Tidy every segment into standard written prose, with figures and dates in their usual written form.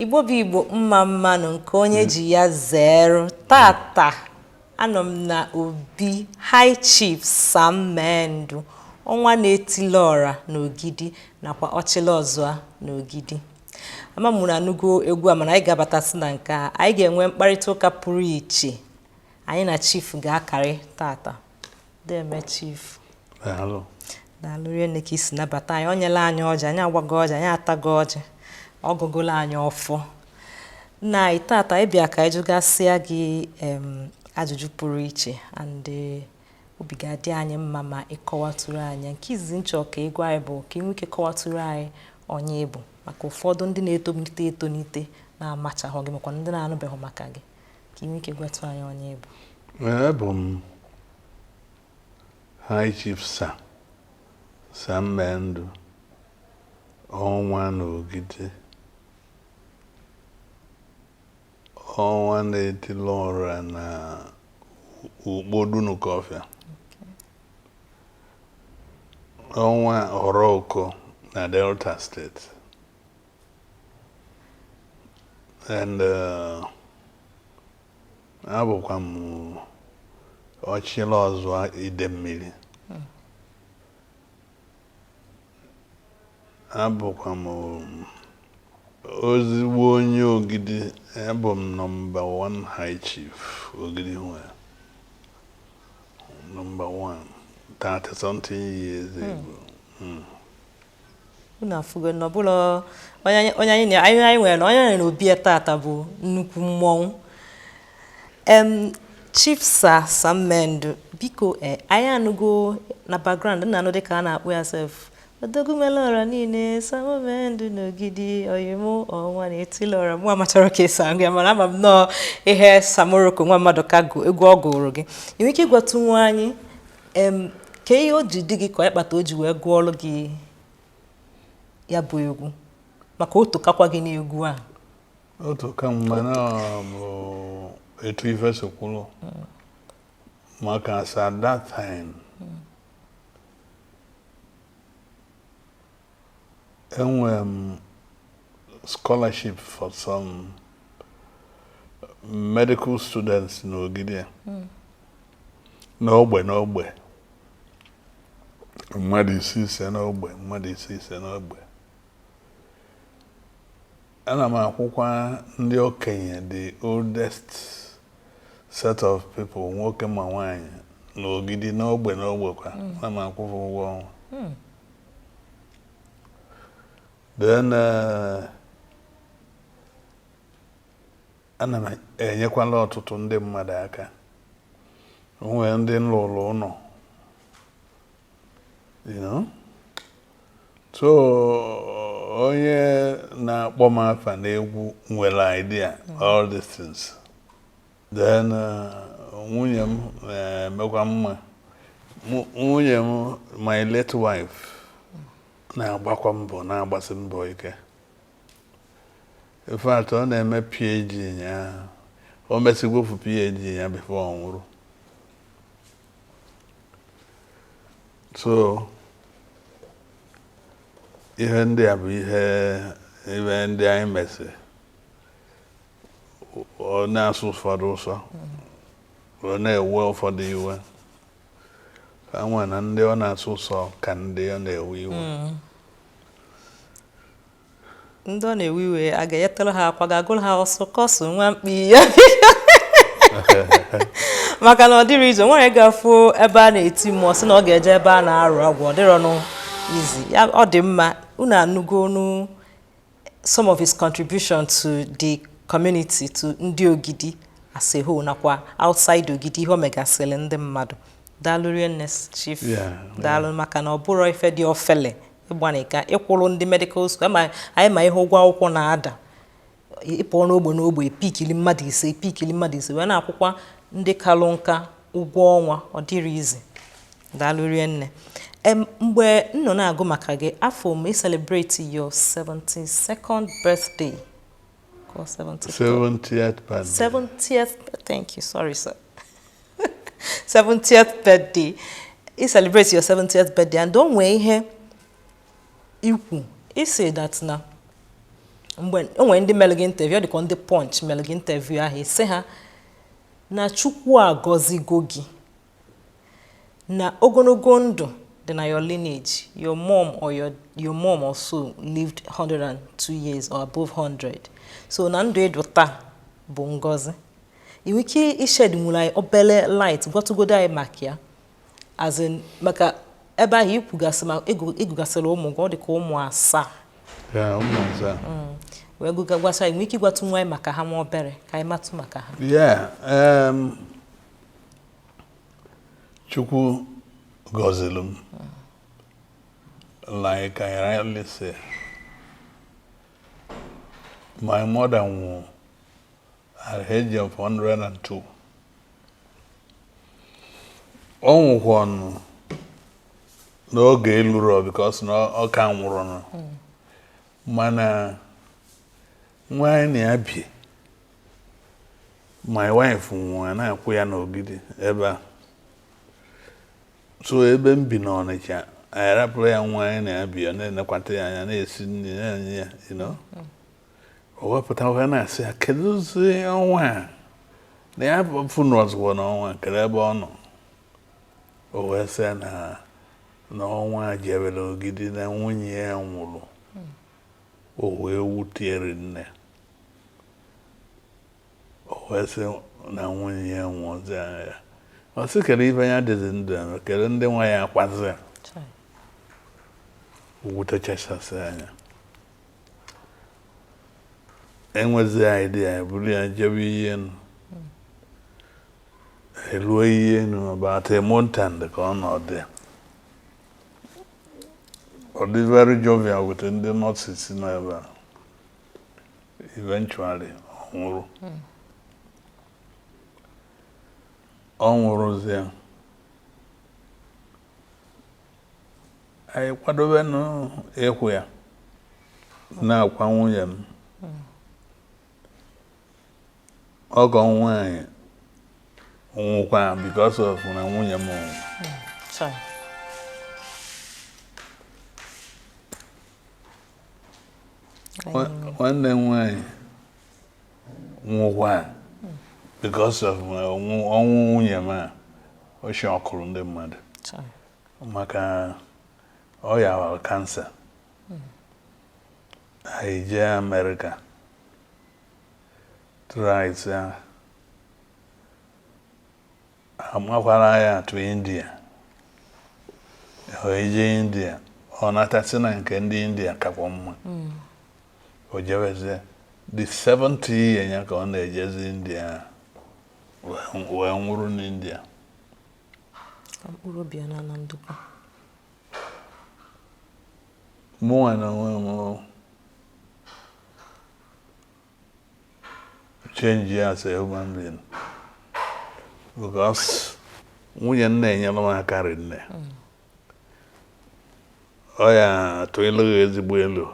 Igbo bụ Igbo, mma mma nụ. Nke onye ji ya zeerụ. Tata anọ m na obi High Chief Sam Mendu, ọnwa na-etili ọra n'Ogidi nakwa Ọchịlịọzụa n'Ogidi. Ama m na anụgo egwu a, mana anyị ga-abatasị na nke a. Anyị ga-enwe mkparịta ụka pụrụ iche anyị na Chief ga-akarị tata. Deme, Chief. Daalụ. Daalụ rinne ka isi nabata anyị. O nyela anyị ọjị, anyị agwago ọjị, anyị atago ọjị, ọ gụgụla anyị ọfọ. Nna anyị, tata anyị bịa ka anyị jụgasịa gị ajụjụ pụrụ iche, and obi ga-adị anyị mma ma ịkọwatụrụ anyị. Nke izizi nchọ ka ị gwa anyị bụ ka ị nwee ike kọwatụrụ anyị onye ị bụ, maka ụfọdụ ndị na-etolite etonite na-amachahụ gị, makwa ndị na-anụbeghị maka gị, ka ị nwee ike gwatụ anyị onye ị bụ. Abụ m High Chief Sir Sam Mendu, ọnwa n'Ogidi, ọnwa na-etili ọra na Ukpo Dunukọfịa, ọnwa Oroko na Delta State, and abụkwa m Ọchịlịọzụa Idemmili. Abụkwa m ozigbo onye Ogidi. Abụ m number one high chief Ogidi nwere, number one 30 something years ago. Unu afụgo na ọbụla onye anyị nwere na onye anyị na obi ya tata bụ nnukwu mmọnwụ. Chief Sir Sam Mendu, biko, anyị anụgo na background nna anụ dịka a na-akpọ ya sef, odogwumelọra niile, Sam Mendu n'Ogidi, oyimụ ọnwa na-etilọra. Mụ amachara ka esi agụ ya, mana ama m nnọọ ihe Samoroko nwa mmadụ ka gụ egwu ọ gụrụ gị. Ị nwere ike ịgwatụnwu anyị ka ihe o ji dị gị ka ọ kpata o ji wee gụọlụ gị ya bụ egwu, maka o tokakwa gị n'egwu a? Otu ka mma na ọ bụ etu ife si kwụrụ, maka as at that time enwere m scholarship for some medical students n'Ogidi a, n'ogbe n'ogbe, mmadụ ise ise n'ogbe, mmadụ ise ise n'ogbe. Ana m akwụkwa ndị okenye, the oldest set of people, nwoke ma nwaanyị, n'Ogidi, n'ogbe n'ogbe kwa. Ana m akwụfụ ụgwọ ọnwa. Then ana m enyekwala ọtụtụ ndị mmadụ aka. O nwere ndị nlụrụ ụlọ. So onye na-akpọ m afa n'egwu nwere idea all these things. Then nwunye m na-emekwa mma. Nwunye m, my late wife, na-agbakwa mbọ, na-agbasi mbọ ike. In fact, ọ na-eme PhD ya. O mesigwofu PhD ya before ọ nwụrụ. So ihe ndị a bụ ihe ndị anyị mesịrị. Ọ na-asụ ụfọdụ ụsọ, ọ na-ewe ụfọdụ iwe. Ka nwa na ndị ọ na-asụ ụsọ ka ndị ọ na-ewe iwe. Ndị ọ na-ewe iwe, a ga-enyetara ha akwa, ga-agụrụ ha ọsọ kọsụ nwa mkpi ya, maka na ọ dịrị izu nwere gafuo ebe a na-eti mmụọ sị na ọ ga-eje ebe a na-arụ agwụ. Ọ dịrọnụ izi ya. Ọ dị mma. Unu anụgo onu some of his contribution to the community, to ndị Ogidi as a whole nakwa outside Ogidi, ihe o megasịrị ndị mmadụ. Daalụ rinne, Chief. Daalụ, maka na ọ bụrụ ife dị ofele ịgbanika ịkwụrụ ndị medical school ama anyị ma ihe ụgwọ akwụkwọ na-ada. Ịpụọ n'ogbe n'ogbe, epikili mmadụ 5, epikili mmadụ 5, wee na-akwụkwa ndị kalụ nka ụgwọ ọnwa, ọ dịrị izi. Daalụ rinne. Mgbe m nọ na-agụ maka gị, afọ m ị celebrate your 72nd birthday. Ka ọ 73rd? 70th birthday. 70th, thank you, sorry sir, 70th birthday. Ị celebrate your 70th birthday and o nwee ihe ikwu isi that na Mgbe o nwere ndị mere gị interview, ọ dịka ndị Punch mere gị interview ahụ, ị sị ha na Chukwu agọzigo gị, na ogologo ndụ dị na your lineage. Your mom or your mom also lived 102 years or above 100, so na ndụ ịdụ taa bụ ngọzi. Ị nwere ike ished nwere anyị obere light, gwatụgodo anyị maka ya, as in maka ebe ahụ ikwugasị ma ịgụgasịrị ụmụ gị, ọ dị ka ụmụ asaa? Yeah, ụmụ asaa. Wee gụga gwasị anyị, nwee ike ịgwatụ nwa anyị maka ha ma obere, ka anyị matụ maka ha. Yeah, Chukwu gọziri m. Like I rightly say, my mother nwụrụ at the age of 102. Ọ nwụkwanụ n'oge eluro because na ọ ka nwụrụ nụ. Mana nwa anyị na ya bi, my wife nwụrụ, na-akwụ ya n'Ogidi ebe a. So ebe m bi n'Ọnịcha, anyị rapụrụ ya nwa anyị na-abi, ọ na-enekwata ya anya, na-esi nri, na-enye ya. O wepụta wee na-asị ya, kedụzi ọnwa a na ya fụnọzụwo n'ọnwa, kedu ebe ọ nọ? O wee sị ya na ọnwa jebere Ogidi, na nwunye ya nwụrụ. O wee wutere nne. O wee sị na nwunye ya nwụọzi ya. Ọ sị kedu ife ya dịzi ndụ eme, kedu ndị nwa ya akwazi ya? Chai. Wutechasasị anya, enwezi idea ya buru ya jebe ihe enu, eruo ihe enu about a month and ka ọ nọ dị, ọ dị very jovial with ndị nurses nọ ebe a. Eventually ọ nwụrụ. Ọ nwụrụzie, anyị kwadobenụ ịkwụ ya na-akwa nwunye m. Ọgọ m nwaanyị nwụkwa because of na nwunye m nwụrụ. Chai. Nwanne m nwaanyị nwụkwa because of na ọnwụ nwunye m a. O shockụrụ ndị mmadụ. Chai. Maka ọya cancer. Anyị jee Amerịka try ya, amakwara ya atụ India. O jee India, ọ natasị na nke ndị India kakwa mma. O jebezie the 70 year ya ka ọ na-ejezi India, wee nwụrụ n'India. Ka mkpụrụ obi ya na na ndokwa. Mụnwa na onwe m change as a human being because nwunye m na-enyere m aka rinne. Ọ ya atụ ilu gị ezigbo elu.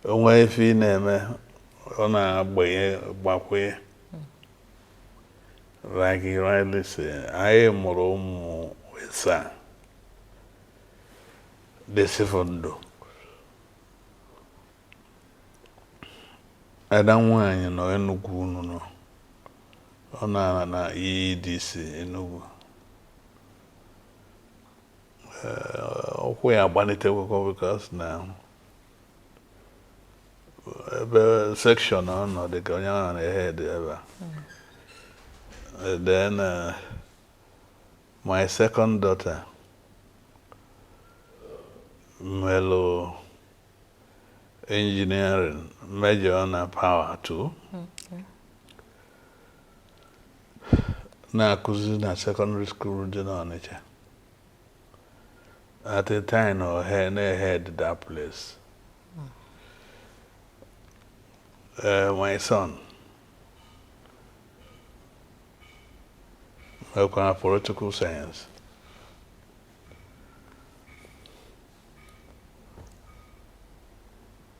O nwee ife ị na-eme, ọ na-agbanye gbakwunye. Like you rightly say, anyị mụrụ ụmụ ịsaa dịsịfụ ndụ. Ada nwaanyị nọ Enugu, unu nọ, ọ na na EEDC Enugu. Ụkwụ ya agbalitekwa because na ebe section ọ nọ dị ka onye ahụ na-ehead ebe a. Then my second daughter melụ engineering, major na power too, na-akụzi na secondary school dị n'Ọnịcha. At the time ọ na-head that place. My son nwekwara political science.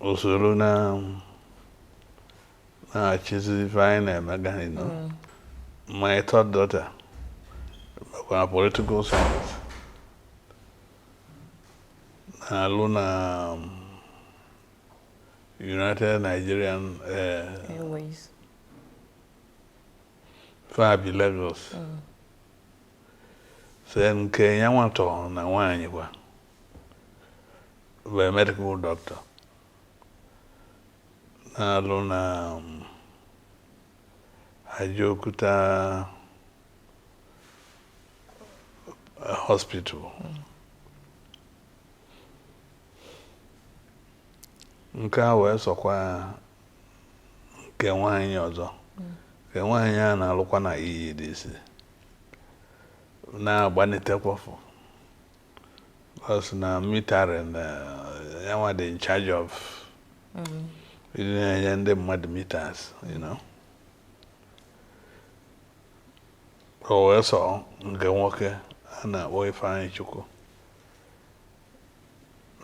Usoro na na-achịzi ife anyị na-eme gani no. My third daughter nwekwara political science, na-alụ na United Nigerian Airways. Fa bi Lagos. So nke ya nwatọ na nwaanyị kwa bụ medical doctor na-alụ na Ajaokuta Hospital. Nke a wee sọkwa nke nwaanyị ọzọ, nke nwaanyị a na-alụkwa na EEDC na-agbanitekwafu because na metering na ya nwa dị in charge of ịdị na-enye ndị mmadụ meters. O wee sọ nke nwoke a na-akpọ Ifeanyị Chukwu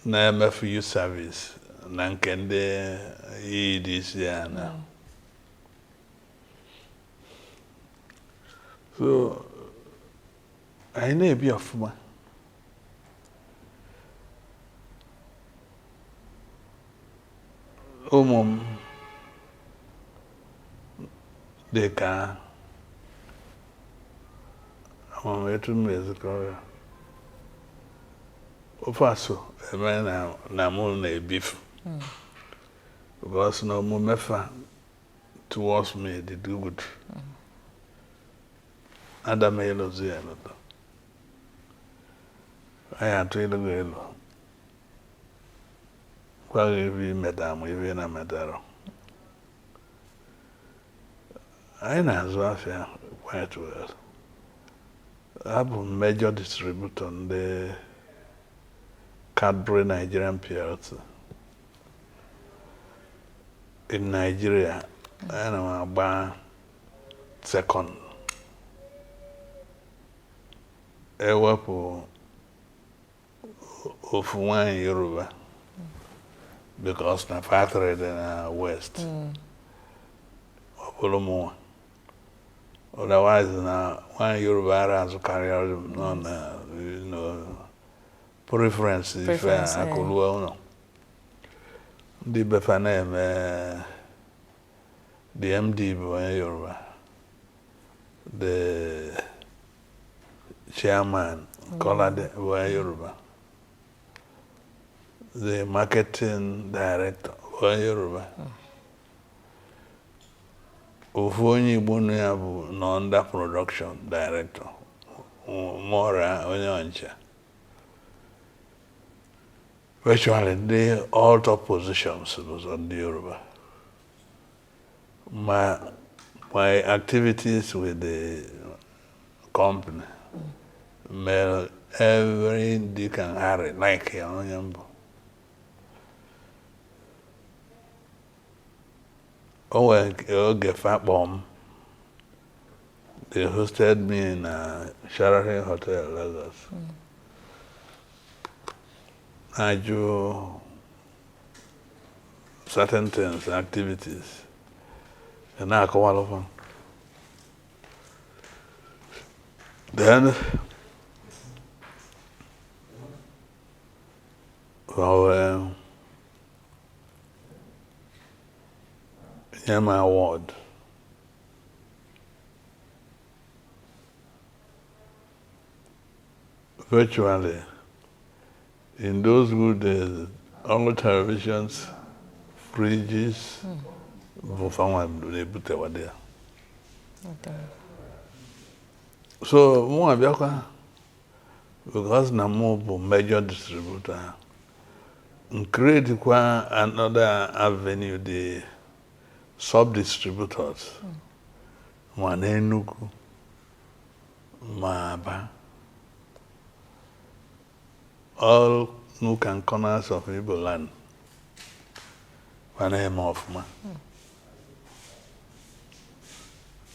na-emefu youth service na nke ndị EEDC ya na so anyị na-ebi ọfụma. Ụmụ m dị ka amam etu m ezikọrọ ya ofe asụ eme na mụ na-ebifu because na omume fa towards me dị good. Ada m elozi ya eloto, anyị atụ ilu gị elu gwa gị ife imeta ma ife ị na-emetarọ. Anyị na-azụ afịa quite well. Abụ m major distributor ndị Cadbury Nigerian PLC in Nigeria. Ana m agba second, ewepụ ofu nwanyị Yoruba, because na factory dị na West, ọ bụrụ mụnwa. Otherwise na nwanyị Yoruba ara azụkarị ọrụ m nọ na preference ife. Preference, eh. Akụlụọ ụlọ ndị befa na-eme. The MD bụ onye Yoruba, the chairman Kolade bụ onye Yoruba, the marketing director bụ onye Yoruba. Ofu onye Igbo nọ ya bụ nọ under production director Mora, onye Ọnịcha. Virtually ndị all top positions bụ ndị Yoruba. My activities with the company mere every Dick and Harry like ya onye mbụ. O nwere oge fa kpọọ m, they hosted me na Sheraton Hotel, Lagos, na-ajụ certain things, activities, na-akọwalụfa. Then well, nye m award. Virtually in those good days, all televisions, fridges bụ fanwa na-ebutewado ya. So mụ abịakwa, because na mụ bụ major distributor, m create kwa another avenue, the sub distributors, ma n'Enugu ma Aba, all nook and corners of Igbo land, ma na-eme ọfụma.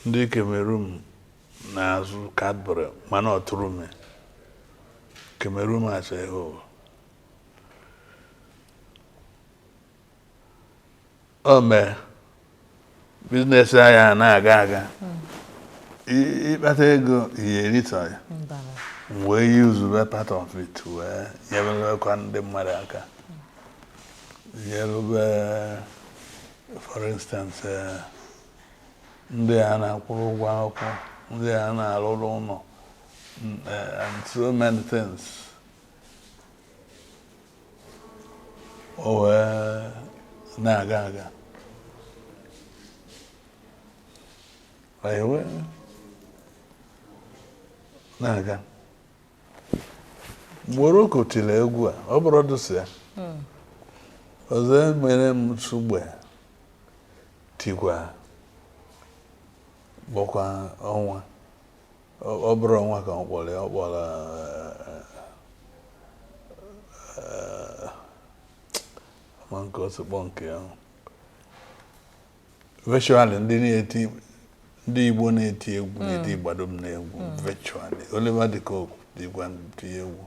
Ndị Cameroon na-azụ Cadbury, mana ọ tụrụ m Cameroon as a whole. O mee business anyị a na-aga aga. Ịkpata ego ihe erita ya wee use part of it wee nyebelekwa ndị mmadụ aka, nyerube. For instance, ndị a na-akwụrụ ụgwọ akwụkwọ, ndị a na-arụrụ ụlọ, and so many things. O wee na-aga aga. Anyị wee na-aga. Morocco tiri egwu a, ọ bụrụ dụsị ya. Ọzọ mere m Nsugbe tikwa bụkwa ọnwa. Ọ bụrụ ọnwa ka ọ kpọrọ ya, ọ kpọrọ ma nke o si kpọọ nke ahụ. Virtually ndị na-eti, ndị Igbo na-eti egwu na-eti gbado m n'egwu virtually. Oliver De Coque dịkwa tinye egwu.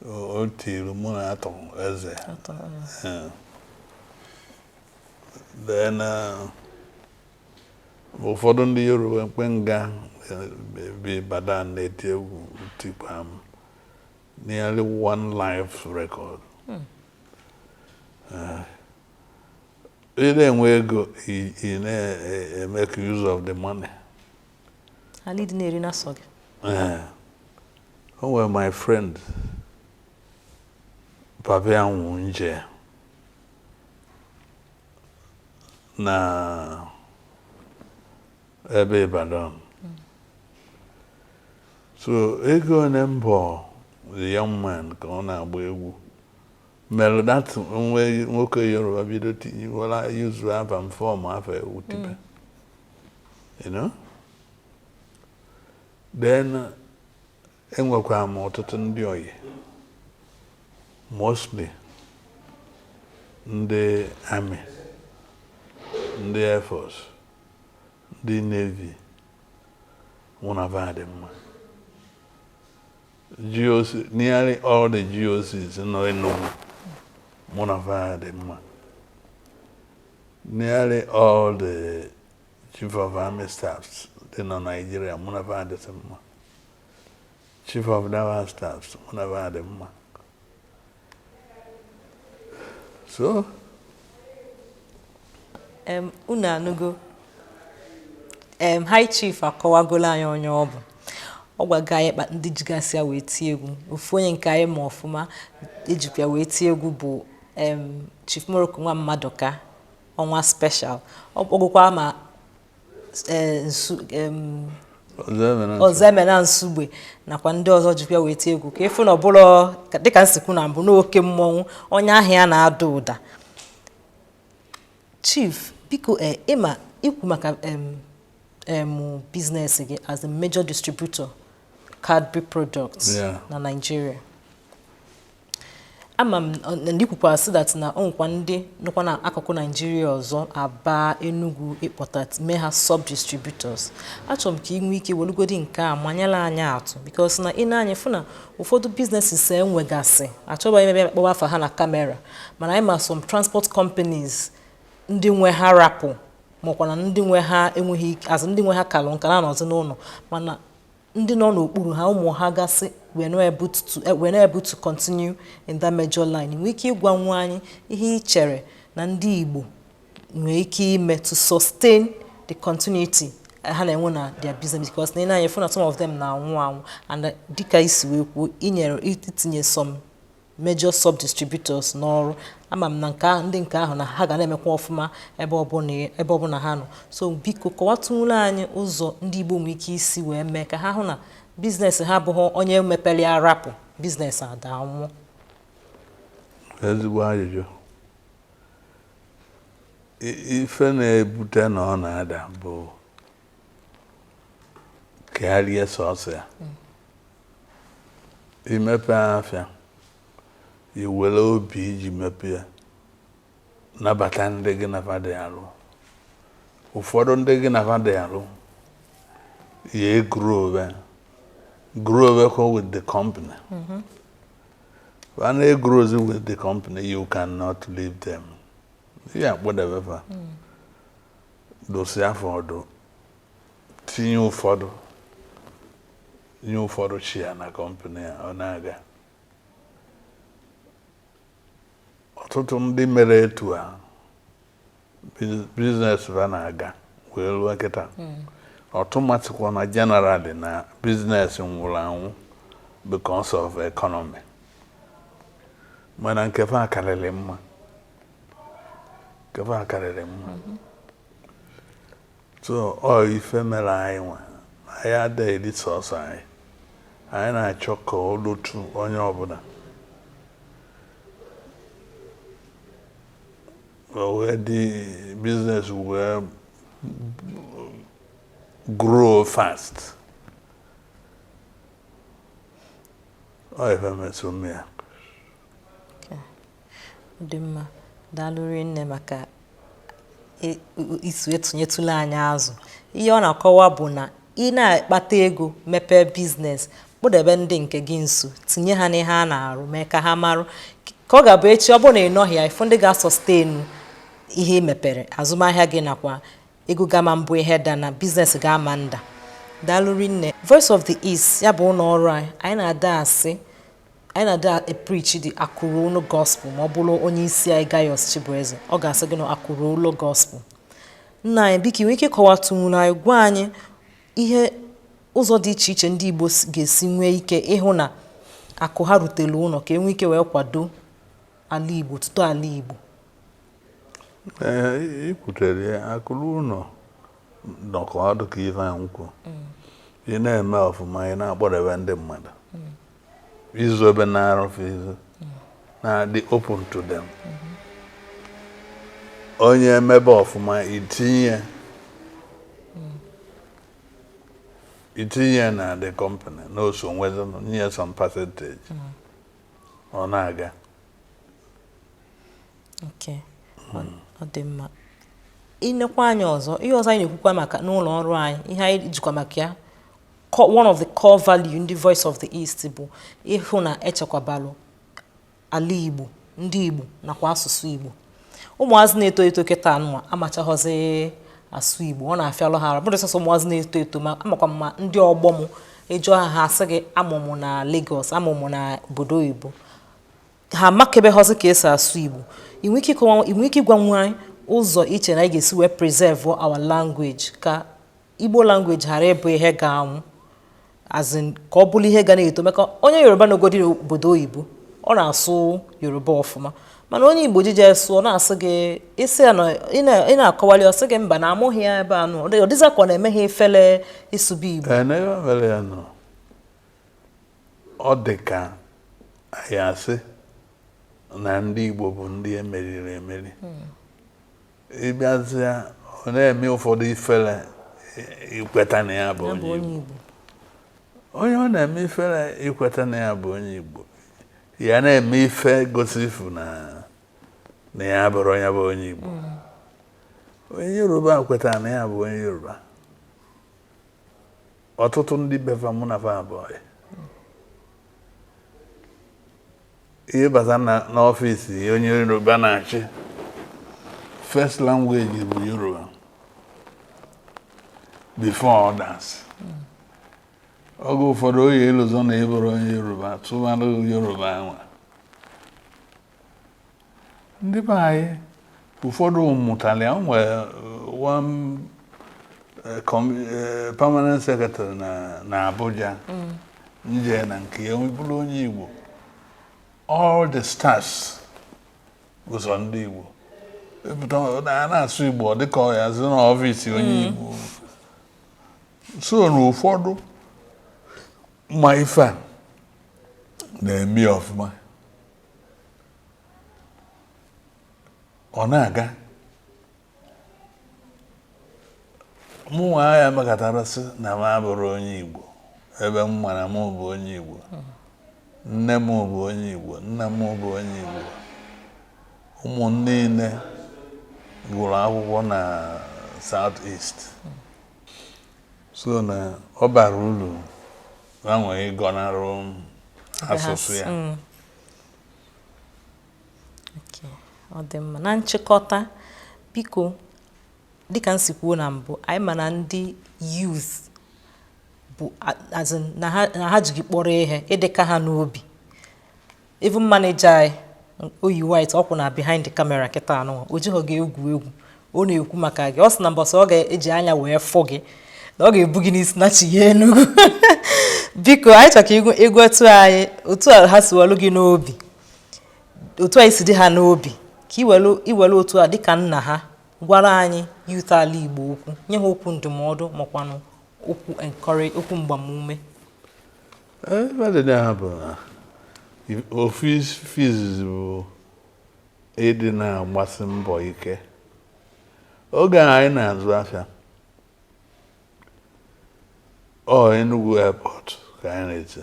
O tiri mụ na Atọ Eze. Then ụfọdụ ndị Yoruba Mkpenga bi Ibadan na-eti egwu tikwa m nearly one live record. Ị na-enwe ego, ị na-emeke use of the money. Ala ịdị na-eri na sọ gị. Ee. O nwere my friend, papa ya nwụ nje na ebe Ibadan. So ego one mbọ the young man ka ọ na-agba egwu mere that nwe nwoke Yoruba bido tinyewala yuzu afa m form afa egwu tipe. Then enwekwara m ọtụtụ ndị oyi, mostly ndị army, ndị air force, ndị navy. Mụ na va dị mma. GOC, nearly all the GOCs nọ Enugu, mụ na va dị mma. Nearly all the chief of army staffs dị na Nigeria, mụ na va dịsị mma. Chief of naval staffs, mụ na va dị mma. So Unu anụgo, High Chief akọwagolo anyị onye ọ bụ. Ọ gwago anyị kpa ndị jigasị ya wee tie egwu. Ofu onye nke anyị ma ọfụma ejikwa wee tie egwu bụ Chief Morocco nwa Mmadụka, Ọnwa Special. Ọ kpọgokwa ma nsu Ọzọemena Nsugbe nakwa ndị ọzọ jikwa wee tie egwu, ka ịfụ na ọbụla dịka nsikwu na mbụ n'oke mmọnwụ onye ahụ ya na-ada ụda. Chief, biko, ịma ikwu maka em em business gị as a major distributor Cadbury products na Nigeria. Ama m ndị kwukwara sị that na ọ nwekwa ndị nọkwa na akụkụ Nigeria ọzọ, Aba, Enugu, ịkpọta mee ha sub distributors. Achọrọ m ka ị nwee ike welugodi nke a manyela anyị atụ, because na ị na-anya fụ na ụfọdụ businesses enwegasị achọba ime kpọwa afa ha na camera, mana anyị ma some transport companies ndị nwe ha rapụ, makwa na ndị nwe ha enweghị ike azụ, ndị nwe ha kalụ nka na-anọzi n'ụlọ, mana ndị nọ n'okpuru ha, ụmụ ha gasị, were not able to continue in that major line. Nwee ike ịgwa nwa anyị ihe ị chere na ndị Igbo nwee ike ime to sustain the continuity ha na-enwe na their business, because na ị na-anya fụ na some of them na-anwụ anwụ, and dịka isi wee kwuo, inyere itinye some major sub distributors n'ọrụ, ama m na nke ahụ, ndị nke ahụ na ha ga na-emekwa ọfụma ebe ọbụla ha nọ. So biko, kọwatụnwuru anyị ụzọ ndị Igbo nwee ike isi wee mee ka ha hụ na business ha abụghị onye mepere ya rapụ business ada nwụọ. Ezigbo ajụjụ. Ife na-ebute na ọ na-ada bụ ka ya rie sọsọ ya. Imepe afịa, i were obi iji mepe ya, nabata ndị gị na fa dị alụ. Ụfọdụ ndị gị na fa dị alụ ya egrowe growe with the company. When they grows with the company, you cannot leave them. Ihe akpọdebe fa, dosi afọ ọdụ, tinye ụfọdụ, nye ụfọdụ chi ya na company a, ọ na-aga. Ọtụtụ ndị mere etu a Business fa na-aga wee ruo kịta. Ọtụmatịkwa na generally na business nwụrụ anwụ because of economy, mana nke fa karịrị mma, nke fa karịrị mma. So ọ ife mere anyị nwa, anyị adịghị eri sọsọ anyị, anyị na-achọ ka o lutu onye ọbụla, o wee dị business wee grow fast. Ọ ife mesụ m ya. Dị mma, daalụ rinne maka iso etụnyetụla anyị azụ. Ihe ọ na-akọwa bụ na ị na-akpata ego, mepee business, kpụdebe ndị nke gị nso, tinye ha n'ihe a na-arụ, mee ka ha marụ ka ọ ga-abụ echi, ọ bụrụ na ị nọghị ya, ịfụ ndị ga-asustenu ihe ị mepere, azụmahịa gị, nakwa ego gama mbụ ihe da na business ga-ama nda. Daalụ rinne. Voice of the East, ya bụ ụlọ ọrụ anyị, anyị na-ada asị, anyị na-ada preach the Akụ Ruo Ụlọ gospel. Ma ọ bụrụ onye isi anyị, Gaius Chibueze, ọ ga-asị gị na Akụ Ruo Ụlọ gospel. Nna anyị, biko, nwee ike ịkọwatụnwuru anyị, gwa anyị ihe ụzọ dị iche iche ndị Igbo ga-esi nwee ike ịhụ na akụ ha rutere ụlọ, ka e nwee ike wee kwado ala Igbo, tuto ala Igbo? Ee, ikwutere ya. Akụ ruo ụlọ nọkọ ọdụ ka ife ahụ kwu. Ị na-eme ọfụma, ị na-akpọdebe ndị mmadụ, izobe na-arụfe izo, na-adị open to them. Onye emebe ọfụma, itinye na the company na oso nwezi, nye some percentage, ọ na-aga. Okay. Ọ dị mma. Inekwa anya ọzọ, ihe ọzọ anyị na-ekwukwa maka n'ụlọ ọrụ anyị, ihe anyị jikwa maka ya, one of the core value ndị Voice of the East bụ ịhụ na echekwabalụ ala Igbo, ndị Igbo nakwa asụsụ Igbo. Ụmụazị na-eto eto kịta nwa amachaghọzi asụ Igbo, ọ na-afịalụ ha arụ. Bụrụ sọsọ ụmụazị na-eto eto, ma amakwa mma ndị ọgbọ m, ịjụọ ha, ha asị gị amụmụ na Lagos, amụmụ na obodo oyibo, ha amakebeghọzi ka esi asụ Igbo. Ị nwere ike ịkọwa, ị nwere ike ịgwa nwa anyị ụzọ iche na anyị ga-esi wee preserve our language, ka Igbo language ghara ịbụ ihe ga-anwụ, as in ka ọ bụrụ ihe ga na-eto? Maka onye Yoruba n'ogodi obodo oyibo, ọ na-asụ Yoruba ọfụma, mana onye Igbo jije sụọ, na-asị gị isi ya na ị na-akọwali, ọ sị gị mba, na amụghị ya ebe a nọ. Ọ dịza ka ọ na-eme ha efele ịsụba Igbo. Ee, n'ebe mere ya nọ, ọ dị ka anyị asị na ndị Igbo bụ ndị emeriri emeri. Ịbịazịa, ọ na-eme ụfọdụ ifere ikweta na ya bụ ya bụ onye onye Igbo. Igbo. Onye ọ na-eme ifere ikweta na ya bụ onye Igbo, ya na-eme ife gosi ifu na ya bụrụ onye bụ onye Igbo. Onye Yoruba kwetara na ya bụ onye Yoruba. Ọtụtụ ndị befa, mụ na fa abụọ, ihe bata n'ọfịs onye Yoruba na-achị, first language bụ Yoruba before others. Oge ụfọdụ oyi elụzọ na ịbụrụ onye Yoruba, tụmadụ Yoruba anwa. Ndị be anyị ụfọdụ mụtara ya. O nwere one permanent secretary na Abuja nje na nke ya bụrụ onye Igbo. All the staffs bụ sọ ndị Igbo. Epụta a na-asụ Igbo, ọ dịka ọ ya sị n'ọfịs onye Igbo. So na ụfọdụ ma ife a na-eme ya ọfụma, ọ na-aga. Mụ nwa ya mekọtara sị na m abụrụ onye Igbo, ebe m mara mụ bụ onye Igbo, nne m bụ onye Igbo, nna m bụ onye Igbo, ụmụ m niile gụrụ akwụkwọ na South East. So na ọ bara uru na nwere ịgọnarụ asụsụ ya. Okay, ọ dị mma. Na nchịkọta, biko, dịka m si kwuo na mbụ, anyị ma na ndị youth bụ as in, na ha ji gị kpọrọ ihe, ịdịka ha n'obi. Even manager anyị, Oyi White, ọ kwụ na behind the camera kịta anụ, o jighọ gị egwu egwu. Ọ na-ekwu maka gị, ọ sị na mbọsị ọ ga-eji anya wee fụ gị na ọ ga-ebu gị n'isi nachigha Enugu. Biko, anyị chọrọ ka ịgwatụ anyị otu a ha si welu gị n'obi, otu anyị si dị ha n'obi, ka iwelu otu a dịka nna ha gwara anyị youth ala Igbo okwu, nye ha okwu ndụmọdụ makwanụ okwu encourage, okwu mgbamume. Ebe dị na ha bụ na ofu izizi bụ ịdị na-agbasi mbọ ike. Oge anyị na-azụ afịa, ọ Enugu Airport ka anyị na-ete.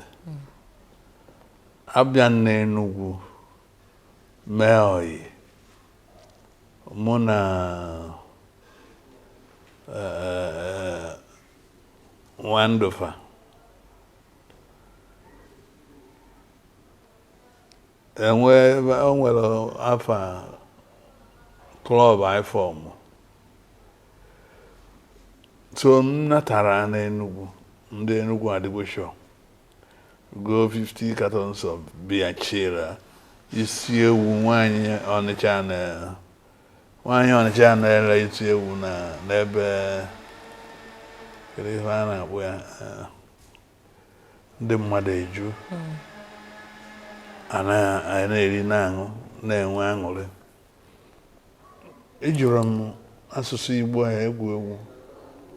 Abịa n'Enugu mee oyi mụ na Nwandofa, enwe o nwere afa club anyị form. So m natara n'Enugu, ndị Enugu adịgo sure go 50 cartons of beer, chira isi ewu. Nwaanyị Ọnịcha na-ere isi ewu na n'ebe, kedu ife a na-akpọ ya, ndị mmadụ eju a na-eri, na-aṅụ, na-enwe aṅụrị. Ejụrụ m asụsụ Igbo a egwu egwu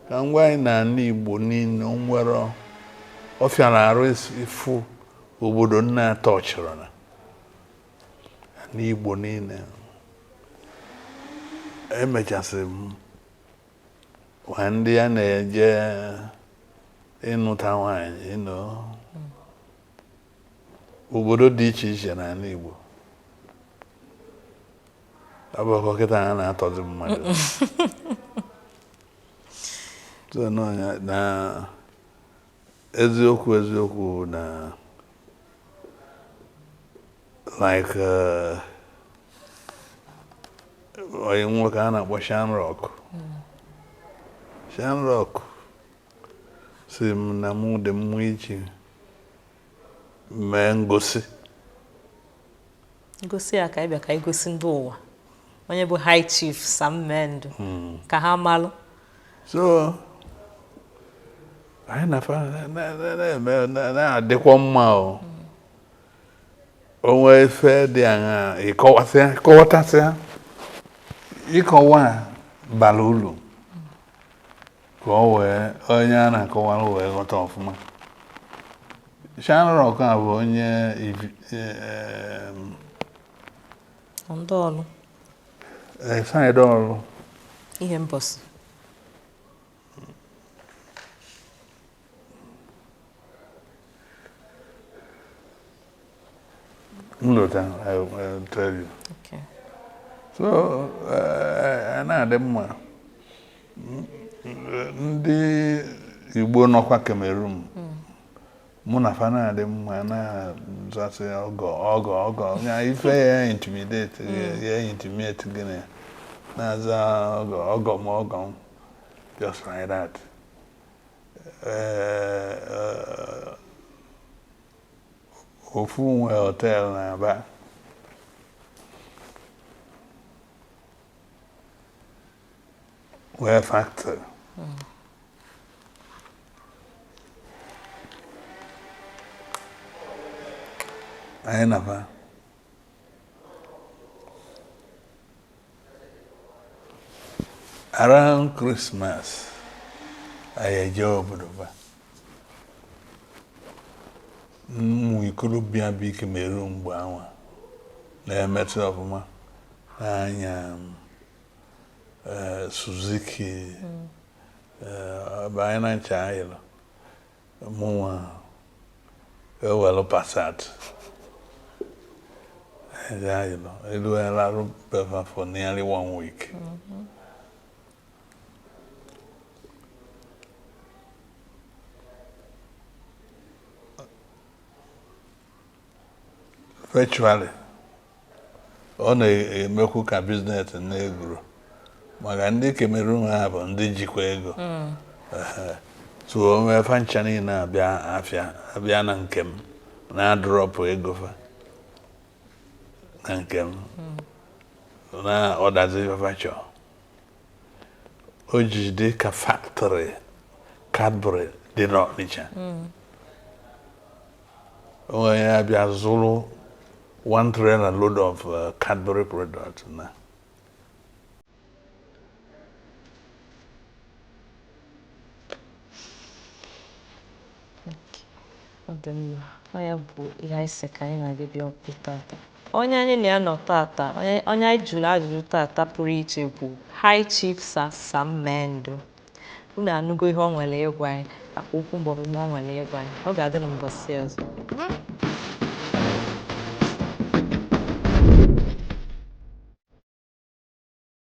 ka m gwa anyị na ala Igbo niile o nwere, ọ fịara arụ ịfụ obodo nna atọ chịrị na ala Igbo niile. Emechasị m ma ndị a na-eje ịnụta nwaanyị ịnọ obodo dị iche iche n'ala Igbo. Abụkọ kịta a na-atọzi mmadụ. So n'ọnya na eziokwu, eziokwu na like onye nwoke a na-akpọ Shamrock, Shamrock si m na mụ dị mma ichi mee ngosi. Ngosi ya ka anyị bịa ka anyị gosi ndị ụwa onye bụ High Chief Sam Mendu, ka ha malụ. So anyị na-afa na-eme na-adịkwa mma. O onwe ife dị aṅa ịkọwasịa, kọwatasịa, ịkọwa bara uru ka ọ wee onye a na-akọwara wee ghọta ọfụma. Shamrock a bụ onye Ndị ọlụ. Side ọrụ. Ihe mbọsị. Nlota, I will tell you. Okay. So na-adị mma. Ndị Igbo nọkwa Cameroon, mụ na fa na-adị mma, na-azasị ọgọ ọgọ ọgọ ya, ife ya intimidate ya, intimidate gịnị, na-aza ọgọ ọgọ m ọgọ m, just like that. Ofu nwe hotel na-aba nwee factory. Anyị nafa around Christmas, anyị eje obodo ba ụmụ ikorobịa bụ ike meru mgbe anwa na-emetụ ọfụma n'anya, Suzuki, ebe anyị na ncha anyị nọ, mụnwa ewelu Passat eje anyị nọ elu larụ befa for nearly one week. Virtually ọ na-emekwu ka business na-eguru maka ndị Cameroon ha bụ ndị jikwa ego. Ehe. So o nwee fa ncha niile abịa afịa, abịa na nke m na-adrop ego fa na nke m na ọdazi ife fa chọọ. O ji dị ka factory Cadbury dị n'Ọnịcha. Onye ya bịa zụrụ one trailer load of Cadbury product na. Ọ dị mma. Ọ ya bụ ihe anyị sị ka anyị na-gị bịa okwu tata. Onye anyị na ya nọ tata, onye anyị jụrụ ajụjụ tata pụrụ iche bụ High Chief Sir Sam Mendo. Unu anụgo ihe ọ nwere ịgwa anyị, nakwa okwu mgbamume ọ nwere ịgwa anyị. Ọ ga-adị na mbọsị ọzọ.